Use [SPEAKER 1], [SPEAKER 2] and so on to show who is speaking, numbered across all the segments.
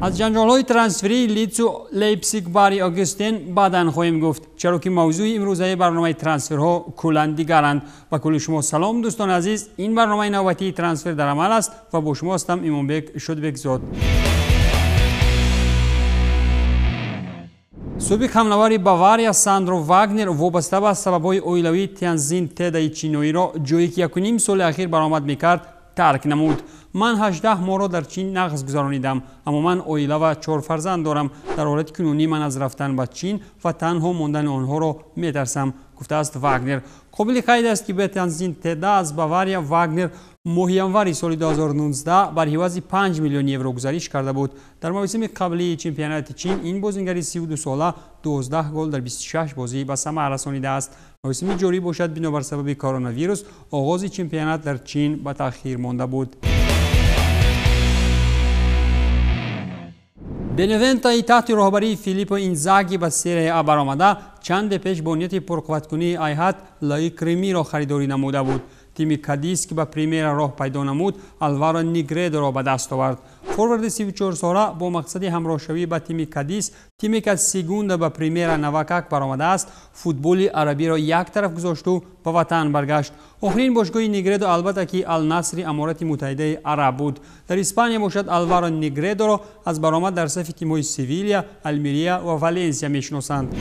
[SPEAKER 1] Аз ҷанҷолҳои трансферии Лидсу Лейпсиг бари Огюстен баъдан хоҳем гуфт, чаро ки мавзӯи имрӯзаи барномаи трансферҳо куллан дигаранд. Ба кулли шумо салом, дӯстони азиз. Ин барномаи навбатии трансфер дар амал аст ва бо шумо ҳастам Имонбек Шудбекзод. Собиқ ҳамлавари Бавария Сандро Вагнер вобаста ба сабабҳои оилавии Тянзин Тедаи чиноиро, ҷое ки 1,5 соли ахир баромад мекард, тарк намуд. Ман 18 моҳро дар Чин нағз гузаронидам, аммо ман оила ва 4 фарзанд дорам. Дар ҳолати кунунӣ ман аз рафтан ба Чин ва танҳо мондани онҳоро метарсам, гуфтааст Вагнер. Қобили қайд аст, ки ба Тянзин Теда аз Бавария Вагнер моҳи январи соли 2019 бар ҳивази 5 миллион евро гузариш карда буд. Дар мавсими қаблии чемпионати Чин ин бозингари 32сола 12 гол дар 26 бозӣ ба самар расонидааст. Мавсими ҷорӣ бошад, бинобар сабаби коронавирус оғози чемпионат дар Чин ба таъхир монда буд. Беневентаи таҳти роҳбарии Филиппо Инзаги ба серияи А баромада чанде пеш бо нияти пурқувваткунии айҳат Лоик Ремиро харидорӣ намуда буд. Тими Кадис, ки ба Примера роҳ пайдо намуд, Алваро Нигредоро ба даст овард. Форварди 34сола бо мақсади ҳамроҳшавӣ ба тими Кадис, тиме ки аз Сегунда ба Примера навакак баромадааст, футболи арабиро як тараф гузошту ба ватан баргашт. Охирин бошгоҳи Нигредо албатта ки Алнасри Аморати Муттаҳидаи Араб буд. Дар Испания бошад, Алваро Нигредоро аз баромад дар сафи тимҳои Севилия, Алмерия ва Валенсия мешиносанд.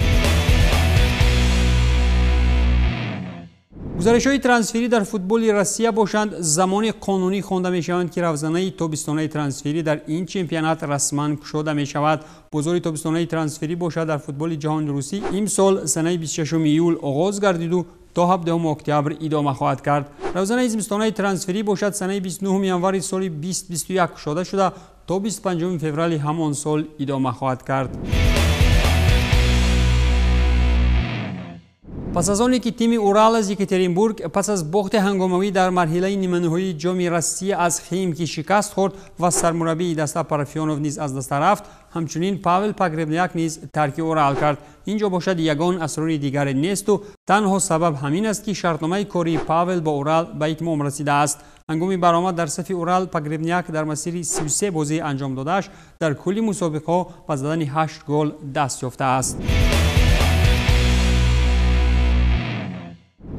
[SPEAKER 1] Гузаришҳои трансферӣ дар футболи Россия бошанд, замони қонунӣ хонда мешаванд, ки равзанаи тобистонаи трансферӣ дар ин чемпионат расман кушода мешавад. Бозори тобистонаи трансферӣ бошад дар футболи ҷаҳони русӣ имсол санаи 26 июл оғоз гардиду то 17 октябр идома хоҳад кард. Равзанаи зимистонаи трансферӣ бошад санаи 29 январи соли 2021 кушода шуда то 25 феврали ҳамон сол идома хоҳад кард. Пас аз оне ки тими Урал аз Екатеринбург пас аз бохти ҳангомавӣ дар марҳилаи ниманиҳоии ҷоми Россия аз Химки шикаст хӯрд ва сармураббии даста Парафёнов низ аз даста рафт, ҳамчунин Павел Пагребняк низ тарки Урал кард. Ин ҷо бошад ягон асрори дигаре несту танҳо сабаб ҳамин аст, ки шартномаи кории Павел бо Урал ба итмом расидааст. Ҳангоми баромад дар сафи Урал Пагребняк дар масири 33 бозӣ анҷом додааш дар кулли мусобиқаҳо ба задани 8 гол даст ёфтааст.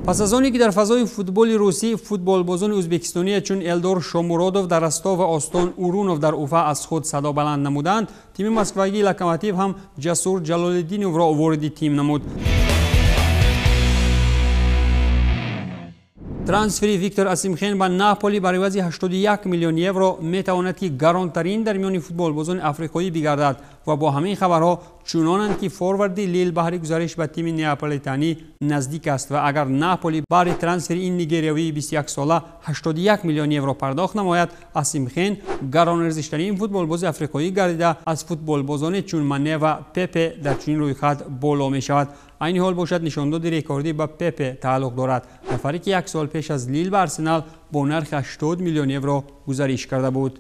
[SPEAKER 1] Пас аз оне ки дар фазои футболи русӣ футболбозони ӯзбекистоние чун Элдор Шомуродов дар Ростов ва Остон Урунов дар Уфа аз худ садо баланд намуданд, тими москвагии Локомотив ҳам Ҷасур Ҷалолиддиновро вориди тим намуд. Трансфери Виктор Осимхен ба Наполи бар ивази 81 миллион евро метавонад, ки гаронтарин дар миёни футболбозони африқоӣ бигардад ва бо ҳамин хабарҳо чунонанд, ки форварди Лил баҳри гузариш ба тими неаполитанӣ наздик аст ва агар Наполи баҳри трансфери ин нигериявии 21сола 81 миллион евро пардохт намояд, Осимхен гаронарзиштарин футболбози африқоӣ гардида аз футболбозоне чун Мане ва Пепе дар чунин рӯйхат боло мешавад. Айни ҳол бошад, нишондоди рекордӣ ба Пепе тааллуқ дорад, нафаре ки як сол пеш аз Лил ба Арсенал бо нархи 80 миллион евро гузариш карда буд.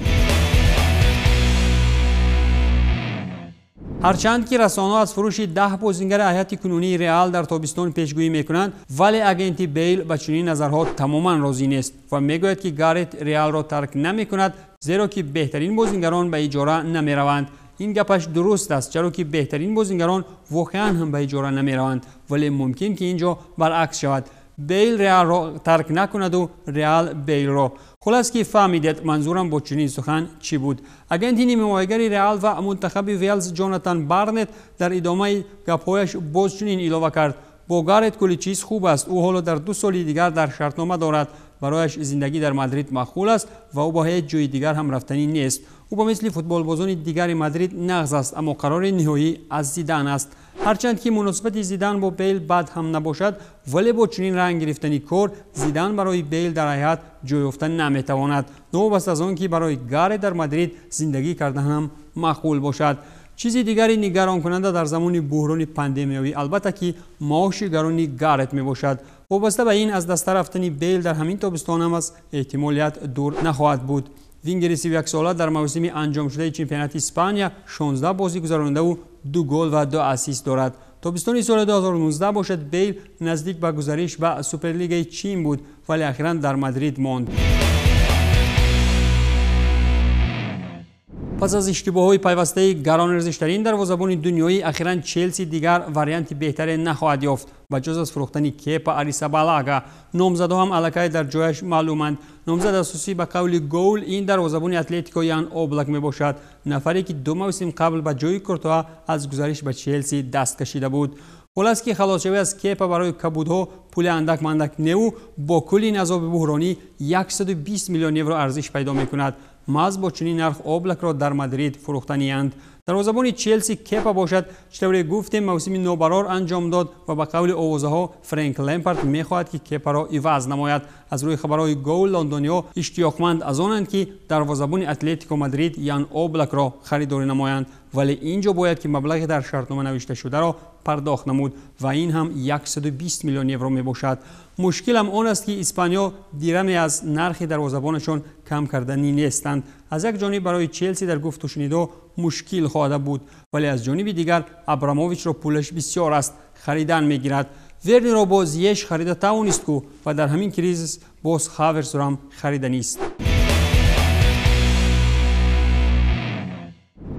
[SPEAKER 1] Ҳарчанд ки расонаҳо аз фурӯши 10 бозингари ҳайати кунунии Реал дар тобистон пешгӯӣ мекунанд, вале агенти Бейл ба чунин назарҳо тамоман розӣ нест ва мегӯяд, ки Гарет Реалро тарк намекунад, зеро ки беҳтарин бозингарон ба иҷора намераванд. Ин гапаш дуруст аст, чаро ки беҳтарин бозингарон воқеан ҳам ба иҷора намераванд, вале мумкин ки ин ҷо баръакс шавад. Бейл Реалро тарк накунаду Реал Бейлро. Хулас ки фаҳмидед манзурам бо чунин сухан чӣ буд. Агенти нимҳимоягари Реал ва мунтахаби Велс Ҷонатан Барнет дар идомаи гапҳояш боз чунин илова кард: бо Гарет кулли чиз хуб аст, ӯ ҳоло дар 2 соли дигар дар шартнома дорад, барояш зиндагӣ дар Мадрид маъқул аст ва ӯ ба ҳеҷ ҷои дигар ҳам рафтанӣ нест. Ӯ ба мисли футболбозони дигари Мадрид нағз аст, аммо қарори ниҳоӣ аз Зидан аст. Ҳарчанд ки муносибати Зидан бо Бейл бад ҳам набошад, вале бо чунин ранг гирифтани кор Зидан барои Бейл дар ҳайат ҷой ёфта наметавонад, новобаста аз он ки барои Гарет дар Мадрид зиндагӣ кардан ҳам маъқул бошад. Чизи дигари нигаронкунанда дар замони буҳрони пандемиявӣ албатта ки маоши гарони Гарет мебошад. Вобаста ба ин аз даста рафтани Бейл дар ҳамин тобистон ҳам аз эҳтимолият дур нахоҳад буд. Вингери 31сола дар мавсими анҷомшудаи чемпионати Испания 16 бозӣ гузаронидаву 2 гол ва 2 ассист дорад. Тобистони соли 2019 бошад, Бейл наздик ба гузариш ба Суперлигаи Чин буд, вале ахиран дар Мадрид монд. Пас аз иштибоҳҳои пайвастаи гаронарзиштарин дарвозабони дунёӣ, ахиран Челси дигар варианти беҳтаре нахоҳад ёфт ба ҷуз аз фурӯхтани Кепа Арисабалага. Номзадҳо ҳам аллакай дар ҷояш маълуманд. Номзад асосӣ ба қавли Гоул ин дарвозабони Атлетико Ян Облак мебошад, нафаре ки 2 мавсим қабл ба ҷои Куртуа аз гузариш ба Челси даст кашида буд. Хулас ки халосшавӣ аз Кепа барои кабудҳо пули андак-мандак неву бо кулли ин азоби буҳронӣ 120 миллион евро арзиш пайдо мекунад. Маҳз бо чунин нарх Облакро дар Мадрид фурӯхтаниянд. Дарвозабони Челси Кепа бошад, чӣ тавре гуфтем, мавсими нобарор анҷом дод ва ба қавли овозаҳо Френк Лемпард мехоҳад, ки Кепаро иваз намояд. Аз рӯи хабарҳои Гоул, лондониҳо иштиёқманд аз онанд, ки дарвозабони Атлетико Мадрид Ян Облакро харидорӣ намоянд, вале ин ҷо бояд ки маблағи дар шартнома навишташударо пардохт намуд ва ин ҳам 120 миллион евро мебошад. Мушкилам он аст, ки испаниё дираме аз нархи дарвозабонашон кам карданӣ нестанд. Аз як ҷониб барои Челси дар гуфтушунидҳо мушкил хоҳада буд, вале аз ҷониби дигар Абрамовичро пулаш бисёр аст, харидан мегирад. Верниро бо Зиеш харида тавонист ку ва дар ҳамин кризис боз Хаверсро ҳам хариданист.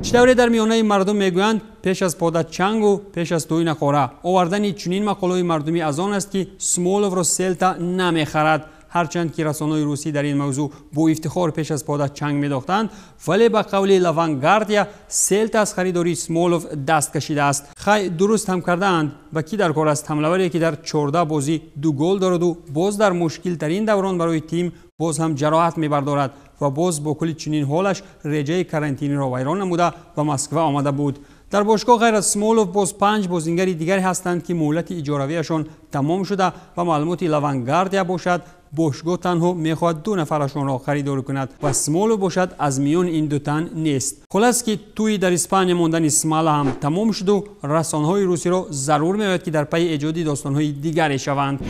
[SPEAKER 1] Чӣ тавре дар миёнаи мардум мегӯянд, пеш аз пода чангу пеш аз тӯй нақора. Овардани чунин мақолаҳои мардумӣ аз он аст, ки Смоловро Селта намехарад. Ҳарчанд ки расонаҳои русӣ дар ин мавзӯъ бо ифтихор пеш аз пода чанг медохтанд, вале ба қавли Лавангардия Селта аз харидории Смолов даст кашидааст. Хай, дуруст ҳам кардаанд. Ба кӣ дар кор аст ҳамлаваре, ки дар 14 бозӣ 2 гол дораду боз дар мушкилтарин даврон барои тим боз ҳам ҷароҳат мебардорад ва боз бо кулли чунин ҳолаш реҷаи карантиниро вайрон намуда ба Москва омада буд. Дар бошгоҳ ғайр аз Смолов боз 5 бозингари дигаре ҳастанд, ки муҳлати иҷоравиашон тамом шуда ва маълумоти Лавангардия бошад, бошгоҳ танҳо мехоҳад 2 нафарашонро харидорӣ кунад ва Смолов бошад аз миёни ин ду тан нест. Хулас ки тӯи дар Испания мондани Смала ҳам тамом шуду расонҳои русиро зарур меояд, ки дар пайи эҷоди достонҳои дигаре шаванд.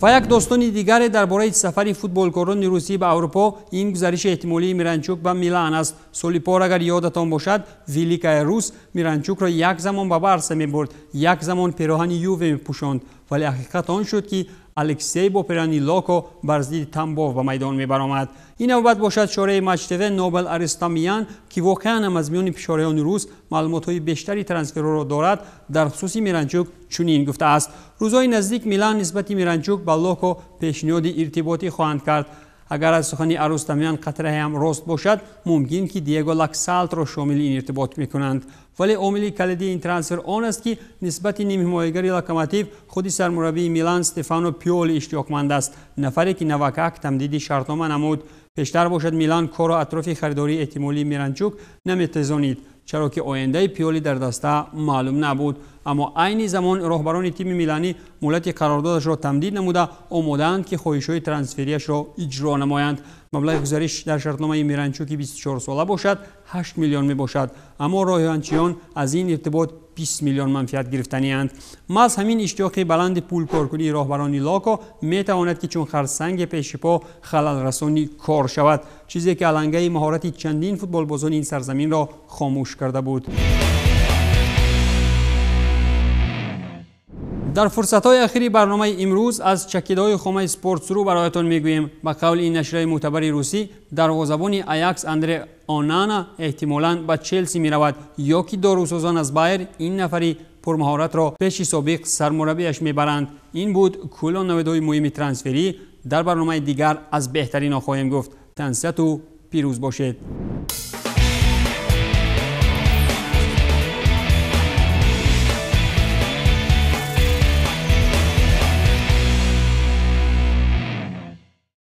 [SPEAKER 1] Ва як достони дигаре дар бораи сафари футболкорони русӣ ба Аврупо ин гузариши эҳтимолии Миранчук ба Милан аст. Соли пор, агар ёдатон бошад, Великая Рус Миранчукро як замон ба Барса мебурд, як замон пероҳани Юве мепӯшонд, вале ҳақиқат он шуд, ки Алексей бо пероҳани Локо бар зидди Тамбов ба майдон мебаромад. Ин навбат бошад шораи Матч ТВ Нобел Аристамиян, ки воқеан ҳам аз миёни пишораёни рус маълумотҳои бештари трансферҳоро дорад, дар хусуси Миранчук чунин гуфтааст: рӯзҳои наздик Милан нисбати Миранчук ба Локо пешниҳоди иртиботӣ хоҳанд кард. Агар аз сухани Арустамян қатраҳе ҳам рост бошад, мумкин ки Диего Лаксалтро шомили ин иртибот мекунанд. Вале омили калидии ин трансфер он аст, ки нисбати нимҳимоягари Локомотив худи сармураббии Милан Стефано Пиоли иштиёқманд аст, нафаре ки навакак тамдиди шартнома намуд. Пештар бошад Милан корро атрофи харидории эҳтимолии Миранчук наметезонид, чаро ки ояндаи Пиоли дар даста маълум набуд. Аммо айни замон роҳбарони тими миланӣ муҳлати қарордодашро тамдид намуда омодаанд, ки хоҳишҳои трансферияшро иҷро намоянд. Маблағи гузариш дар шартномаи Миранчуки 24сола бошад 8 миллион мебошад, аммо роҳиёнчиён аз ин иртибот 20 миллион манфиат гирифтанианд. Маҳз ҳамин иштиёқи баланди пулкоркунии роҳбарони Локо метавонад, ки чун харсанги пеши по халалрасони кор шавад, чизе ки алангаи маҳорати чандин футболбозони ин сарзаминро хомӯш карда буд. Дар фурсатҳои ахири барномаи имрӯз аз чакидаҳои хомаи Спортсру бароятон мегӯем. Ба қавли ин нашрияи мӯътабари русӣ, дарвозабони Аякс Андре Онана эҳтимолан ба Челси меравад ё ки дорусозон аз Байер ин нафари пурмаҳоратро пеши собиқ сармураббиаш мебаранд. Ин буд кулли навидҳои муҳими трансферӣ. Дар барномаи дигар аз беҳтаринҳо хоҳем гуфт. Тансиҳату пирӯз бошед.